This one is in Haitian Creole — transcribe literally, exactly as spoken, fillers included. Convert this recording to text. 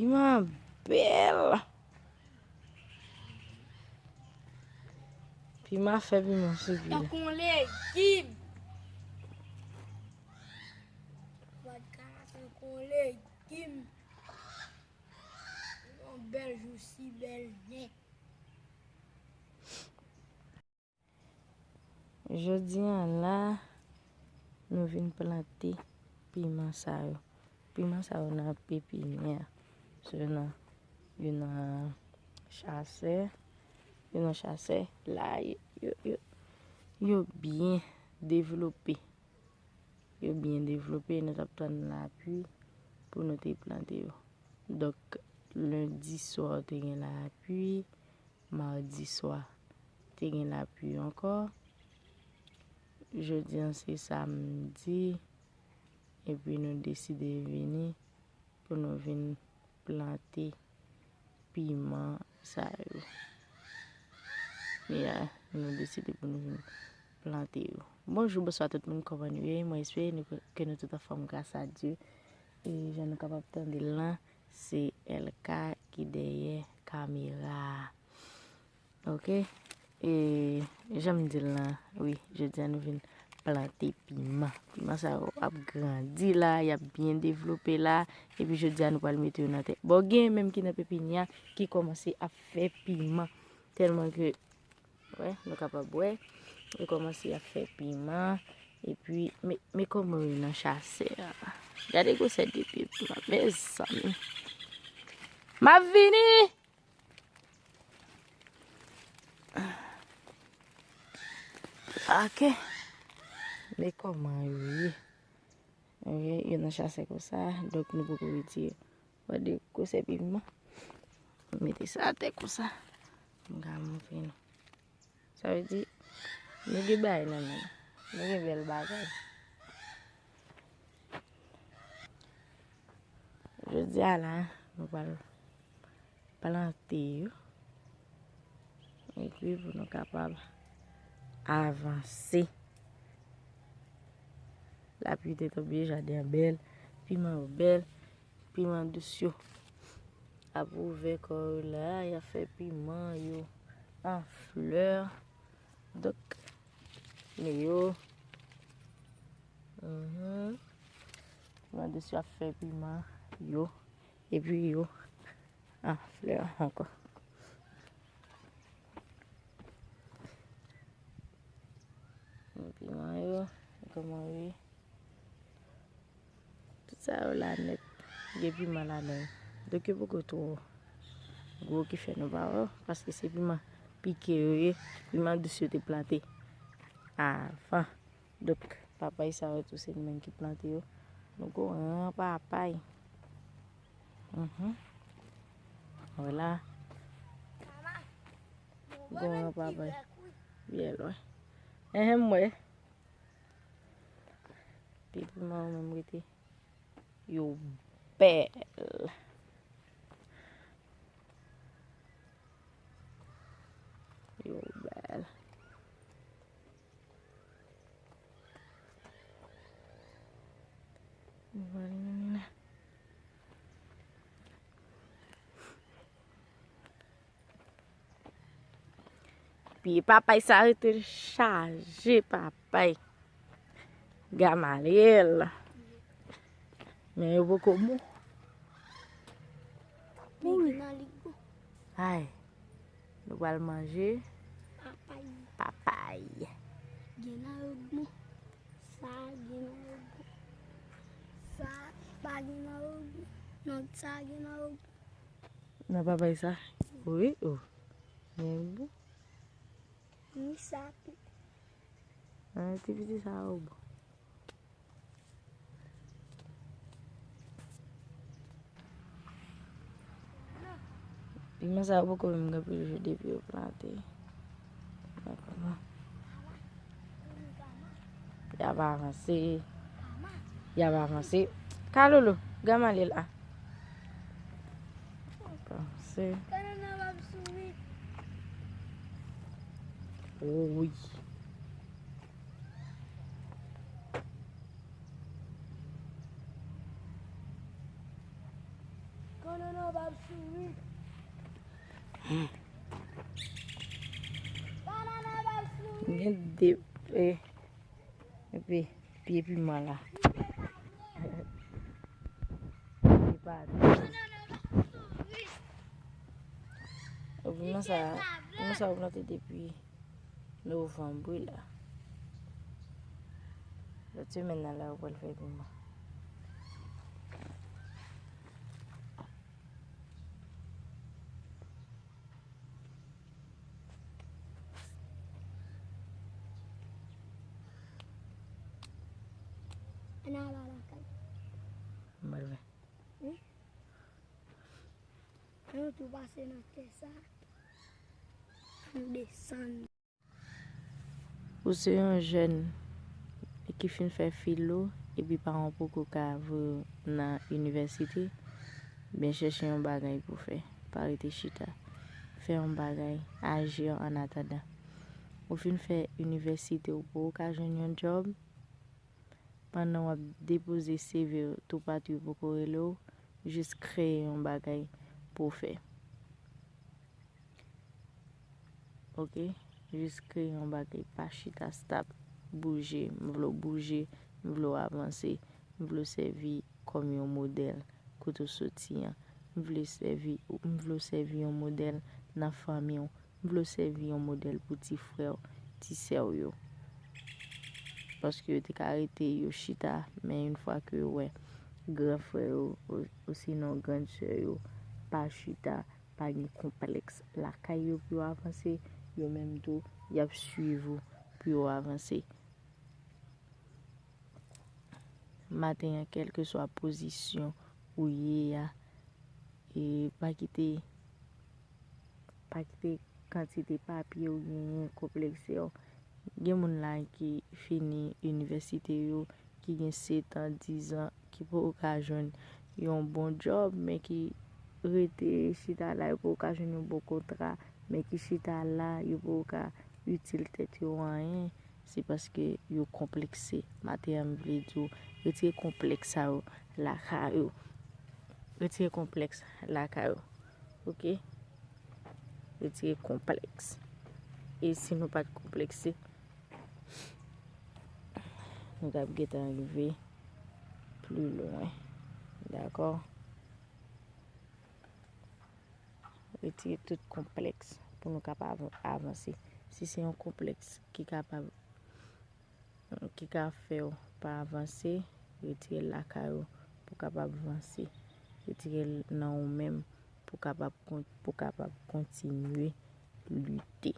Piman bèl. Piman fè piman sou pye. Tankou yon legim. Vodka la tankou yon legim. Yon bèl jousi, bèl nèt. Jodi a la, nou vin plante piman sa yo. Piman sa yo nan pepinyè. So, yo nan, yo nan chasè. Yo nan chasè. La, yo, yo, yo, yo byen devlope. Yo byen devlope. Nou t ap tann lapli pou nou te plante yo. Donk, lendi swa, te gen lapli. Madi swa, te gen lapli ankò. Jodi a se samdi, epi nou deside vini pou nou vin plante piman sa yo. Ya, nou deside pou nou vin plante yo. Bonjou, bonswa tout moun, kòman nou ye? Mwen espere nou, ke nou tout anfòm, gras a Dye. E jan nou kapab tande l lan, se L K ki dèyè kamera a. Ok? E jan m di l lan, wi, jodi a nou vin plante piman. Piman sa yo ap grandi la, y ap byen devlope la, epi jodi a nou pral mete yo nan tè. Bon, gen menm ki nan pepinyè ki kòmanse ap fè piman. Tèlman ke, wè, nou kapab wè, yo kòmanse ap fè piman. Epi, men, men kòman yo nan chasè a. Gade gwosè de pye piman, mezanmi. M ap vini! Ok. Men kòman yo ye. Ok, yo nan chasè konsa, donk nou poko retire. Gade gwosè piman. Mete sa atè konsa. M ka montre nou. Sa vle di, nou gen bagay nan men nou. Nou gen bèl bagay. Jodi a la, nou pral plante yo. Epi pou nou kapab avanse. Lapli te tonbe, jaden an bèl, piman yo bèl, piman dous yo ap ouvè kò yo la, y ap fè piman yo an flè. Donk, men yo. Mhm. Piman dous yo ap fè piman yo. Epi yo an flè ankò. Piman yo, kòman yo ye? Tout sa yo la nèt, gen piman ladan yo. Donk yo poko twò gwo ki fè nou pa wè yo, paske se piman pike yo ye, piman dous yo te plante avan. Donk, papay sa yo tou, se nou menm ki plante yo. Nou gwo ran papay. Mhm. Vwala. Gwo ran papay. Byen lwen. Enhen, m wè. Pi piman yo menm rete. Yo bèl. Yo bèl. Vwala. Pye papay sa rete chaje papay. Gamalyèl. Men yo poko bon. Men gen nan li bon. Ay. Nou pral manje papay. Papay. Gen nan yo bon. Sa gen nan yo bon. Sa pa gen nan yo bon. Non, sa gen nan yo bon. Nan papay sa? Wi, o. Men bon. Ni sa tou. An, ti piti sa yo bon. Piman sa yo poko menm gen pil jou depi yo plante. Y ap avanse. Y ap avanse. Kalolo, Gamalyèl a. Avanse. Wi. Gen de, eh, epi pye piman la. Li pa tou. Piman sa, piman sa ou plante depi novanm wi la. Lòt semèn nan la ou pral fè piman. Ann al lakay. Mwen vle. Wi. Ann tou pase nan tè sa. Ann desann. Ou se yon jèn ki fin fè filo epi paran w poko ka voye w nan inivèsite, ben chèche yon bagay pou w fè. Pa rete chita. Fè yon bagay, aji an atandan. Ou fin fè inivèsite, ou poko ka jwenn yon djòb, pandan w ap depoze C V w toupatou yo poko rele w, jis kreye yon bagay pou w fè. Oke? Jis kreye yon bagay, pa chita stap. Bouje, m vle w bouje, m vle w avanse, m vle w sèvi kòm yon modèl kote w soti an. M vle sèvi, m vle w sèvi yon modèl nan fanmi w. M vle w sèvi yon modèl pou ti frè w, ti sè w yo. Paske yo te ka rete yo chita, men yon fwa ke yo wè gran frè yo, o- osinon grann sè yo pa chita, pa gen konplèks lakay yo pou yo avanse, yo menm tou, y ap swiv ou pou yo avanse. Maten an, kèlkeswa pozisyon ou ye a, e pa kite, pa kite kantite papye ou genyen konplekse w. Gen moun la ki fini inivèsite yo, ki gen sèt an, diz an, ki poko ka jwenn yon bon djòb, men ki rete chita la, yo poko ka jwenn yon bon kontra, men ki chita la, yo poko ka itil tèt yo anyen, se paske yo konplekse. Maten an, m vle di w, retire konplèks sa yo lakay ou. Retire konplèks lakay ou. Oke? Retire konplèks. E si nou pa t konplekse, nou t ap gentan rive pli lwen. Dakò? Retire tout konplèks pou nou kapab avanse. Si se yon konplèks ki kapab, ki ka fè w pa avanse, retire l lakay ou pou w kapab vanse. Retire l nan ou menm pou w kapab kon- pou w kapab kontinye lite.